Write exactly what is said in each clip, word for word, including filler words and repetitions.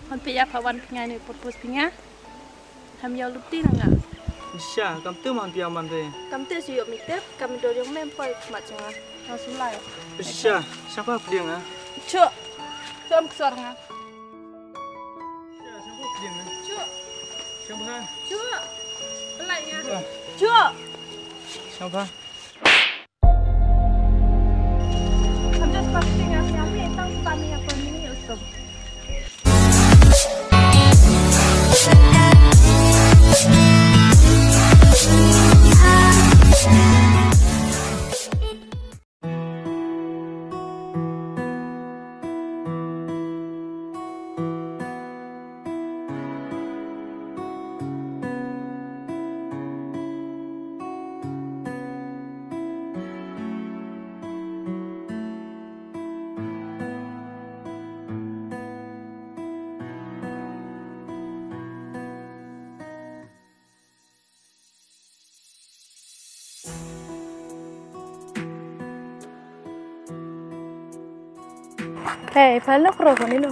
Man pia pa wan pia ngai ni purpose pia nga. Ham yau luti na nga. Sha, kam tu man pia man pe. Kam tu si yau mi tep, kam dor yong mem poi mat nga. Nga sulai. Sha, sha pa pia nga. Chu. Chu am ksor nga. Sha, sha pa pia nga. Chu. Sha pa. Chu. Pelai nga. Chu. Sha pa. Hey, pha lok ro ko ni no.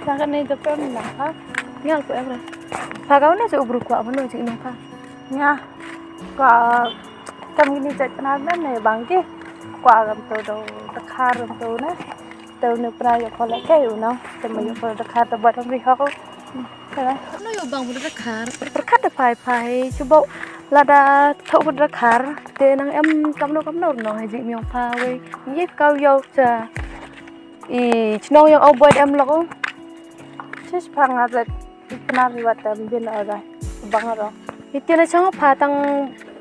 Sa ka nei to pem na pha. Ngal ko em ra. Pha ka una se ubru ko abo no jik no pha. Nga. Ka kam ni jat na na ne bang ki. Ko agam to do ta khar to na. Te u ne pra yo ko le ke u no. Te ma yo ko da khar te ba dang ri ho. Te la. No yo bang bu da khar. Pyrkhat da phai phai. Chuba lada tho bu da khar. Te nang em kam no kam no no ha ji myong pha wei. Ye ka yo cha. I chnong yong au boy em lo. Chis pha nga zat. Ipna ri wat em bin ora. Bang ro. Iti na chang pha tang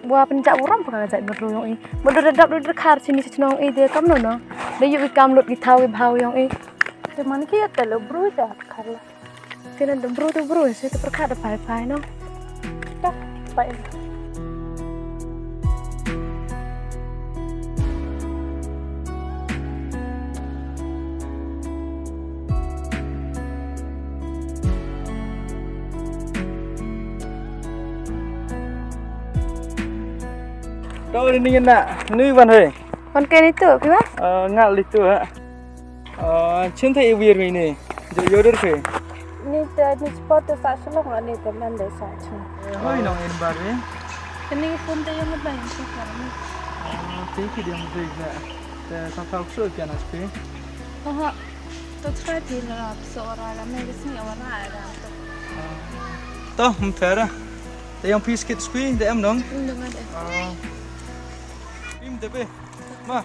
bua penjak burom pha nga zat bedru yong i. Bedru da dap du da khar chini chnong i de kam no no. Da yu i kam lut i thaw i bhaw yong i. Te man ki te lo bru ja khar la. Te na da bru tu bru se te pyrkhat da phai phai no. Ta phai. Tau ni na nui wan hei. Wan kai ni tu, phi ma? Ah, ngal li tu ha. Ah, chin thei wir mi ni. Jo yodur phi. Ni te ni spot te sa Shillong ni te man de sa chung. Hoi nong in bar ni. Kini pun te yang ba yang sa kar ni. Ah, te ki diam te na. Te sa sa su pian as phi. Aha. To try phi la so ra la me sni wa ra ra to. To mpera. Te yang phi skit skui de em dong. Dong de. Ah. Im de pe. Ma.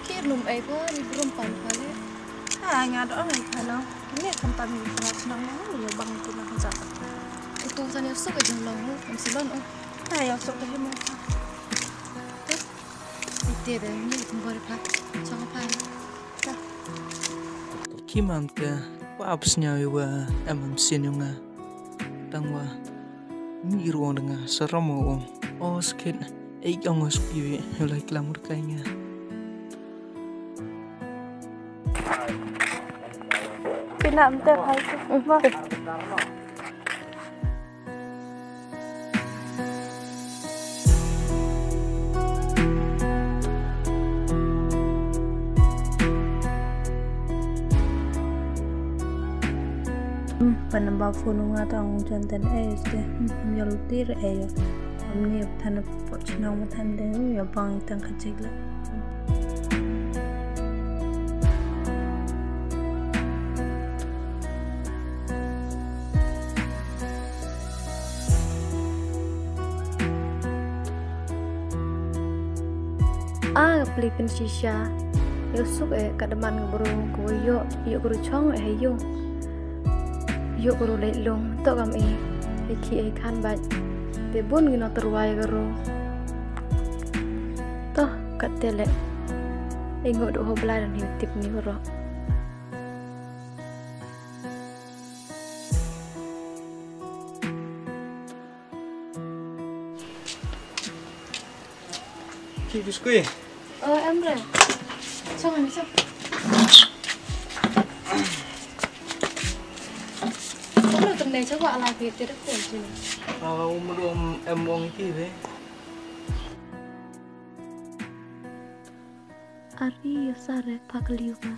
Ki lum ei ko ri brum pan pale. Ha nga do ngai pano. Ni kan pan ni pano senang na ni bang tu na ja. Utu san yo suk jong long mu am silon o. Ha yo suk ke mo. Ite de ni kum bor pa. Chong pa. Ki mam te wa ap sñiaw ïa wa em em sien yong nga. Tang wa mi ruang da nga sa ram wa ong. O skit ei ong wa suk ïa wi ïa lai klam ur kai nga. Pina am te hai tu. Ma. Pan namba phone nga ta ong jan ten eh ste. Yol tir eh yo. Amni than po chinong ma than de yo bang tang kajik la. A pli pyn shisha. Ïoh suk eh ka demand ka bru ko ïoh ïoh ka ru chong eh ha ïung. Ïoh ka ru leit lung to kam eh. He ki eh khan bad. Te bun ki no terwai ka ru. Toh kat te leh. Eh ngu du ho blai dan hi tip ni ko ro. Ki biskui. Oh, em re. Chong, em chong. Nei cha wa la phi te da ko ji. Ah, um rum em ong ki ve. Ari ya sare pakliu ma.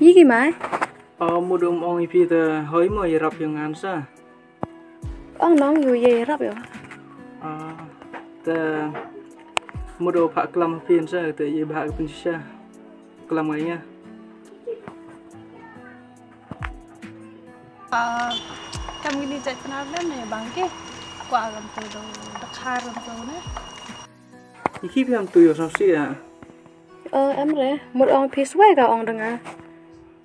Yi ki mai? Ah, mut um ong i phi te hoi mo i rap yung an sa. Ong nong yu ye rap yo. Ah, te mut u pha klam phin sa te i bha phin sha. Klam ngai nga. Ah, kam ngini jait pnar le ne bang ke. Kwa gam tu do, da khar gam tu ne. Iki biam tu yo sam si ya. Eh, em re, mut ong phi swai ka ong da nga.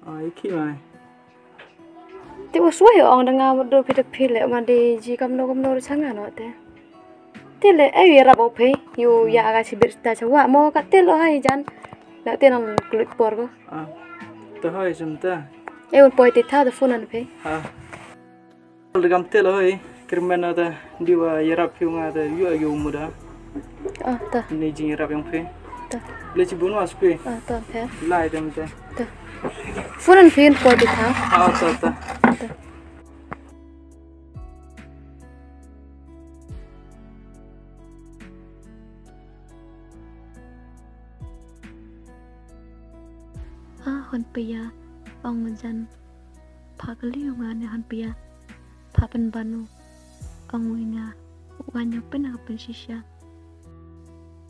Ah, iki mai. Te u swai ong da nga mut do phi te phi le ma de ji kam no kam no cha nga no te. Te le, eh, yu rap o phi, yu ya ga si bit ta cha wa mo ka te lo hai jan. Na te nang klik por ko. Ah, te hoi sim ta. Eh, un poi te tha te phone an phi. Ah. Al gam te lo hoi, kirmen na ta diwa yarap phi nga ta yu ayu muda. Ah, ta. Ni jing yarap yang phi. Ta. Le chi bun was phi. Ah, ta phi. Lai dem te. Ta. Phone an phi un poi te tha. Ah, ta, ta. Ta. Ah, hon pia, ong jan. Pha kali ong nga ne hon pia. Pha pen banu. Ong wi nga. Wan nyok pen ha pen shisha.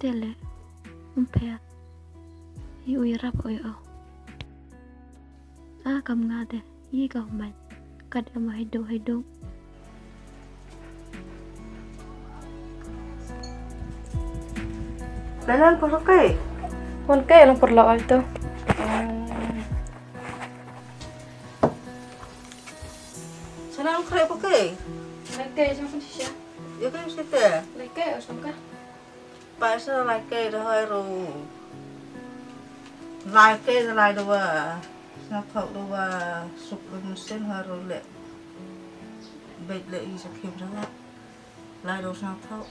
Te le. Um pia. Yu yarap oi o. Ah, kam nga de, yi ka humai. Kat em haidu haidu. Lalan por kai. Pon kai lang por lo alto. Sana ang kre por kai. Lai kai jang pun shisha. Ya kai shisha. Lai kai o sangka. Paisa lai kai da hai ro. Lai kai da lai da wa. Sna thok da wa suk da musin hai ro le. Bej le i sa kim da wa. Lai ro sna thok.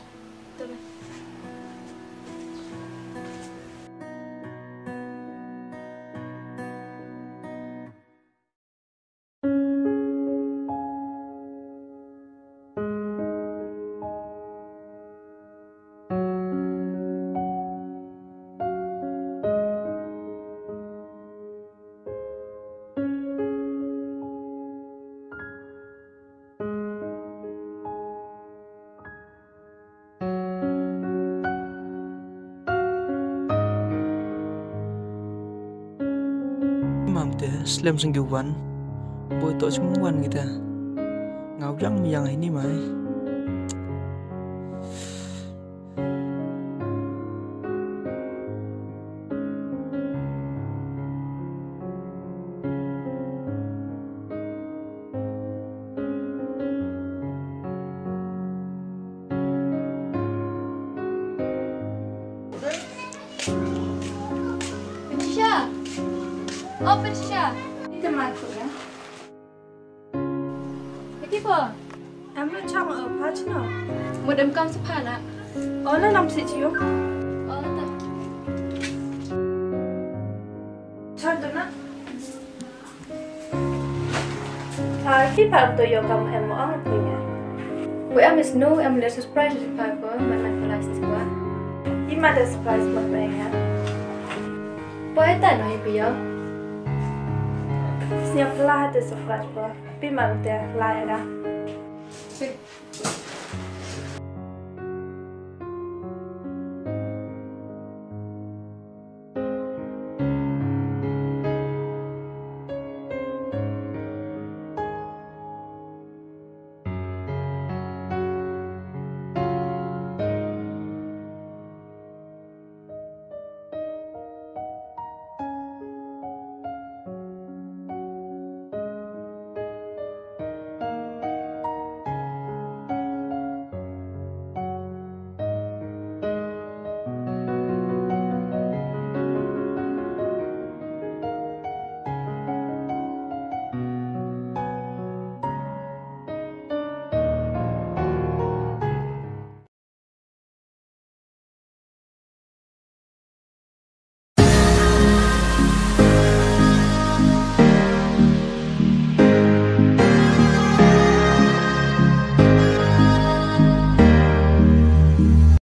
Mam te slem sing ki wan. Boi to sing wan kita. Ngau yang mi yang ini mai. Patricia! Oh, Patricia! Ita matu ya. Iti po? Em na chang, eh, pach na. Mo dem kam sa pha na. Oh, na nam si chiyo. Oh, ta. Chang tu na. Ah, ki pha to yo kam em mo ang punya. We am is no, em le surprise si pha ko, man na pala si kwa. I ma da surprise mo pa ya. Po eta no i piyo. Snya pala da surprise po. Pi ma te la era.